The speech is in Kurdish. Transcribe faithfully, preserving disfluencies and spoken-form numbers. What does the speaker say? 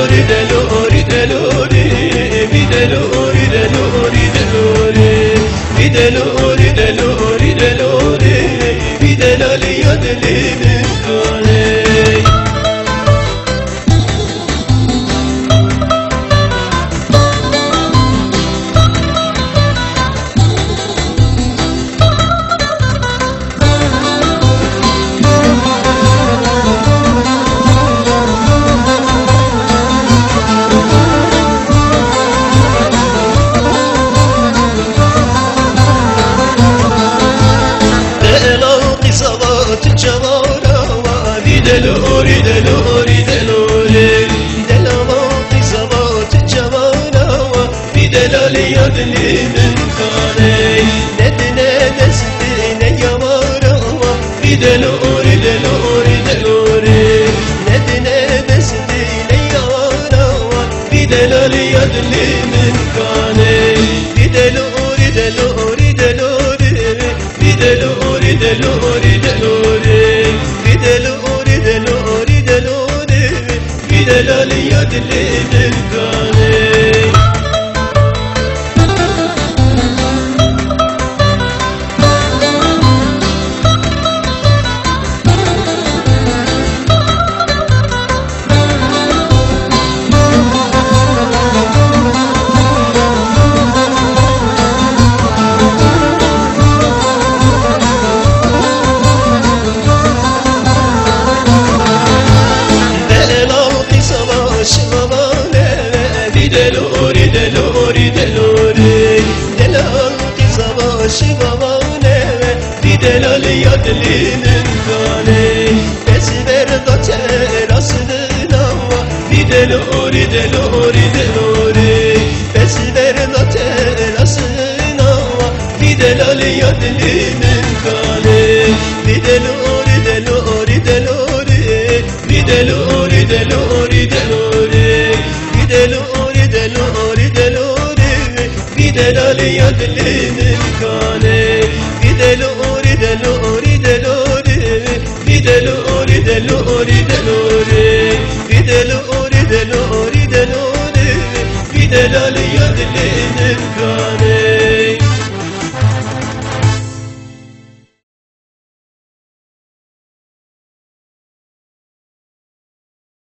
Delorî, delorî, vî delorî, delorî, delorî. Vî delorî, delorî, delorî, vî delaliya dilê min kanê. Delal qîza va tu çawa rawa, vî delorî, delorî, delorî. Delal qîza va tu çawa rawa, vî delaliya dilê min kanê. Ne dine destê ne yawara wa, vî delorî, delorî, delorî. Ne dine destê ne yawara wa, vî delaliya dilê min kanê. Vî delorî, delorî, delorî. Vî delorî, delorî, delorî. Vî delorî, delorî, delorî. Vî delaliya dilê min kanê. Delal qîza va şiva vane, vî delorî, delorî, delorî. Delal qîza va şiva vane, vî delaliya dilê min kanê. Dest ver da terasina wa, vî delorî, delorî, delorî. Dest ver da terasina wa, vî delaliya dilê min kanê. Vî delorî, delorî, delorî. Vî delorî, delorî, delorî. Vî delorî, delorî, delorî. Vî delaliya dilê min kanê. Vî delorî, delorî, delorî. Vî delorî, delorî, delorî. Vî delorî, delorî, delorî. Vî delaliya dilê min kanê.